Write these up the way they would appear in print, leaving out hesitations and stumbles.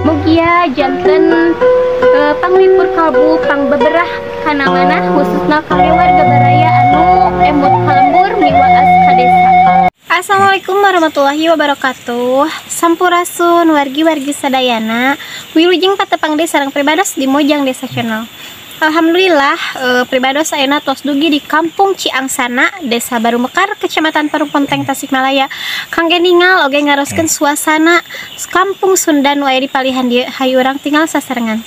Mugia janten panglipur kalbu pangbeberah kana manah khususna kangge warga baraya anu emut ka lembur miwaas ka desa. Assalamualaikum warahmatullahi wabarakatuh. Sampurasun wargi-wargi sadayana. Wilujeng patepang deui sareng pribados di Mojang Desa Channel. Alhamdulillah pribados ayeuna tos dugi di Kampung Ciangsana, Desa Baru Mekar, Kecamatan Parung Ponteng, Tasikmalaya. Kangge ningal oge ngaroskeun suasana Kampung Sunda nu aya di palihan dieu. Hayu urang tinggal sasarengan.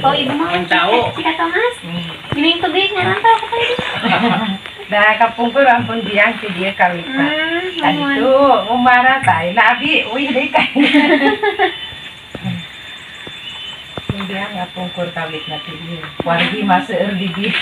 Oh, ibu mau tahu. Cika Thomas. Gini tuh ngaran teh apa tadi? Nah, kapungkur ampun biang ti dieu kawita. Tadi tuh ngumara tah na abi uih deui ka. Biang kapungkur kawitna ti dieu. Wargi mah seueur di dieu.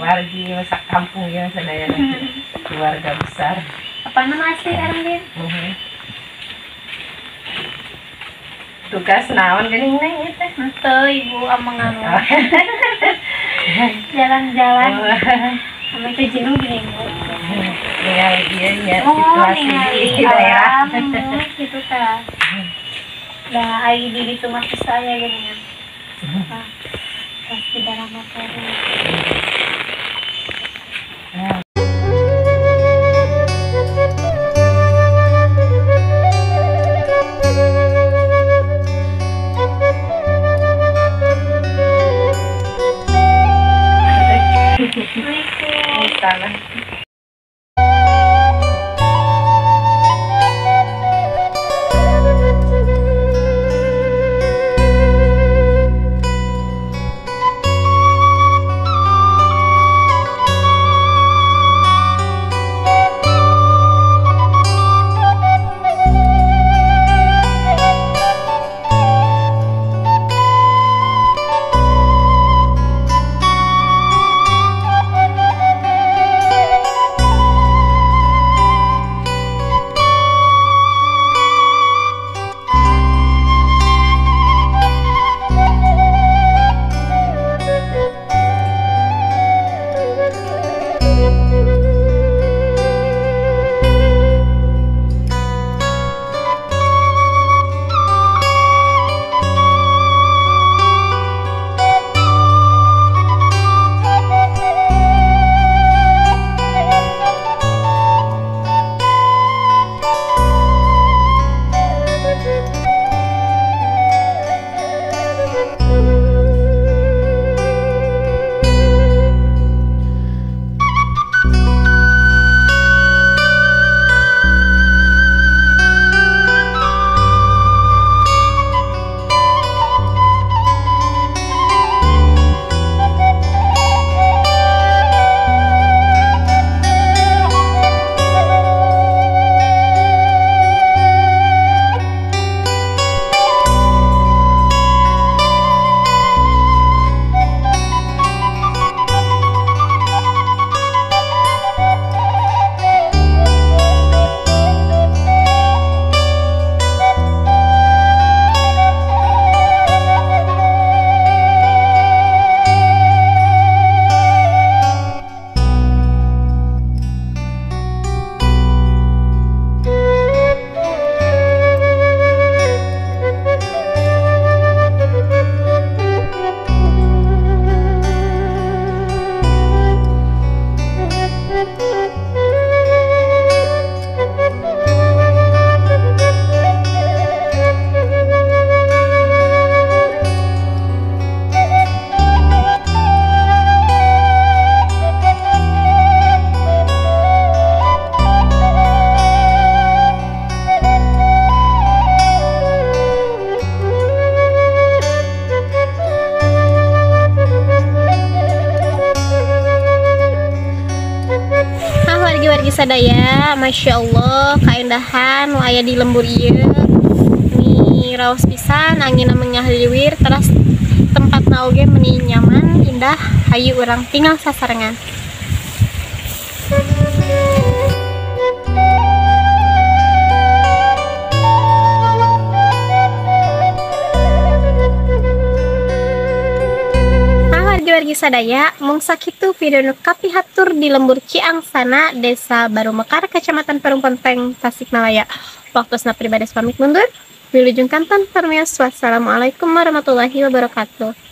Wargi mah kampung ya sadayana. Keluarga besar. Apa nama asli orang dieu? Tugas naon geuning neng ieu teh? Henteu ibu ameng anu. Jalan-jalan. Ameng teh jenuh geuning. Ningali ieu nya situasi di daerah. Kitu tah. Da ai di ditu mah susah ya geuningan. Pasti darah materi. Tanah. sadaya, Masya Allah kaendahan nu aya di lembur ieu. Nih raos pisan anginna ngahaliwir teras tempatna oge meni nyaman indah, hayu urang tinggal sasarengan. Wargi sadaya, mung sakitu video nu kapihatur di lembur Ciangsana, Desa Baru Mekar, Kecamatan Parungponteng, Tasikmalaya. Waktosna pribadi pamit mundur. Wilujeng kanton parmios. Wassalamualaikum warahmatullahi wabarakatuh.